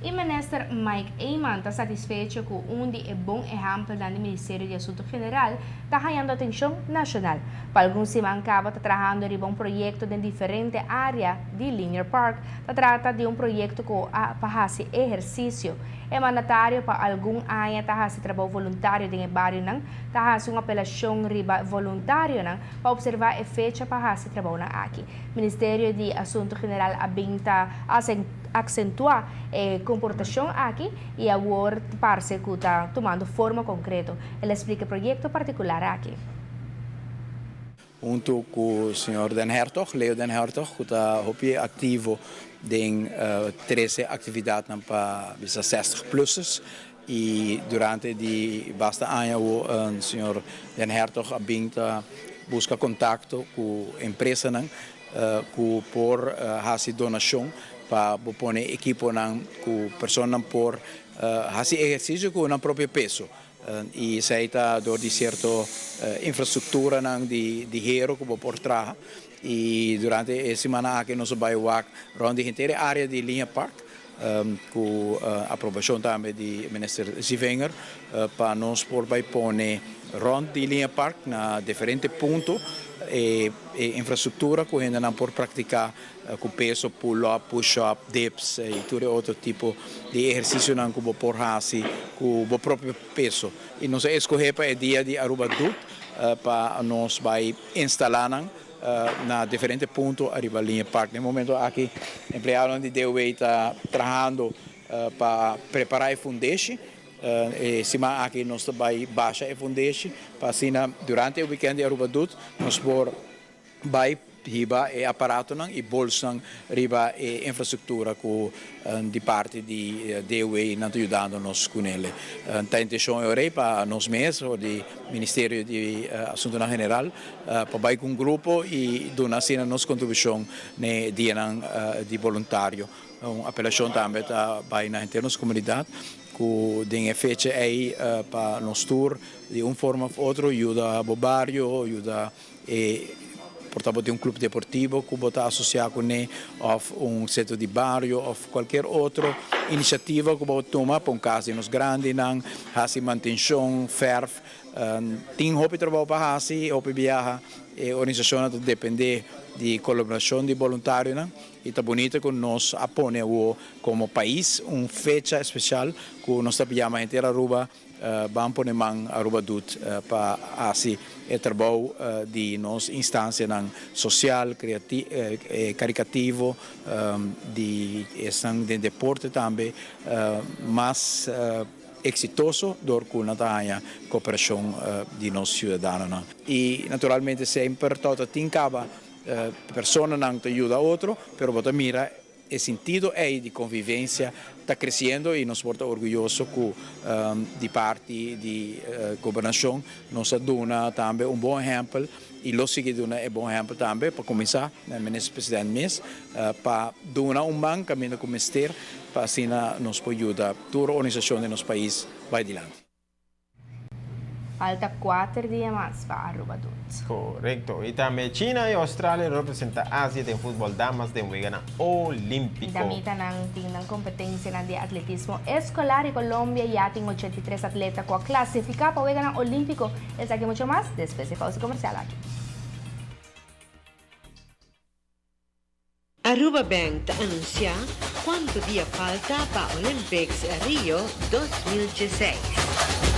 Y Minister Mike Eman ta satisfecho cu un di e bon ehempelnan di Ministerio di Asunto General ta hayando atencion nacional. Pa algun siman caba ta trahando riba un proyecto den diferente area di Linear Park. Ta trata di un proyecto cu a pa haci ehercicio. E mandatario pa algun aña ta haci trabou voluntario den e barionan, ta haci un apelacion riba voluntarionan pa observa e fecha pa haci trabounan aki. Ministerio di Asunto General a bin ta accentua e comportacion aki y awor parce cu ta tumando forma concreto. El a splica e proyecto particular aki. Hunto cu señor Den Hertog, Leo Den Hertog, cu ta hopi activo den trece actividadnan pa bisa 60 plussers y durante di basta aña awo señor Den Hertog a bin ta busca contacto cu empresanan cu por haci donacion pa bo pone ekiponan cu personanan por haci ehercicio cu nan propio peso. Y esey ta door di cierto infrastructuranan di hero cu bo por traha. Y durante e simana aki nos a bay wak rond di henter e area di Linear Park cu aprobacion tambe di Minister Zievinger pa nos por bay pone rond di Linear Park na diferente punto e infrastructura cu hendenan por practica Ku peso, pull up, push up, dips i tur e otro tipo di ehersisionan ku bo por hasi ku bo propio peso. I nos a eskohé pa e dia di Aruba Doet pa nos bai instalá nan na diferente punto ariba Liña Park. Den e momento aki empleadonan di DOW ta trahando pa prepará e fundeshi. E siman aki nos ta bai basha e fundeshi pa asina durante e wikènt di Aruba Doet nos por Bai hiba e aparatonan y bolsnan riba e infrastructura cu di parti di DOW nan ta yudando nos cunele. Ta intencion e ora ey pa nos mes o di Ministerio di Asuntonan General pa bai cu un grupo y duna asina nos contribucion n'e dianan di boluntario. Un apelacion tambe ta bai na henter nos comunidad cu den e fecha ey pa nos tur di un forma of otro yuda bo bario, yuda. E por ta bo tin un club deportivo cu bo ta asocia cune of un centro di bario of cualkier otro iniciativa cu bo tuma pa un cas di nos grandinan, haci mantencion, verf. Tin hopi trabou pa haci, hopi biaha e organisacionnan ta depende di colaboracion di boluntarionan y ta bunita cu nos a pone awo como pais un fecha especial cu nos ta yama henter Aruba. Ban pone man Aruba Doet pa hasi e trabou di nos instancianan social, caricativo, di esnan den deporte tambe mas exitoso door cu nan ta haña cooperacion di nos ciudadanonan. Y naturalmente semper tawata tin caba personanan ta yuda otro, pero bo ta mira E sintido ei di convivencia ta creciendo y nos por ta orguyoso cu di parti di gobernacion nos a duna tambe un bon ehempel y lo sigui duna e bon ehempel tambe pa cuminsa Minister President mes pa duna un man caminda cu mester pa asina nos por yuda tur organisacion di nos pais bay dilanti. Falta kuater dia mas pa Aruba Doet. Korekto. I tambe China i Australia lo representa Asia den futbol damas den Weganan Olímpiko. Damitanan tin nan kompetensianan di atletismo eskolar i Colombia ya tin 83 atleta ku a klasifiká pa Weganan Olímpiko. Esaki mucho mas despues di pausa komersial aki. Aruba Bank ta anuncia cuanto dia falta pa Olympics Rio 2016.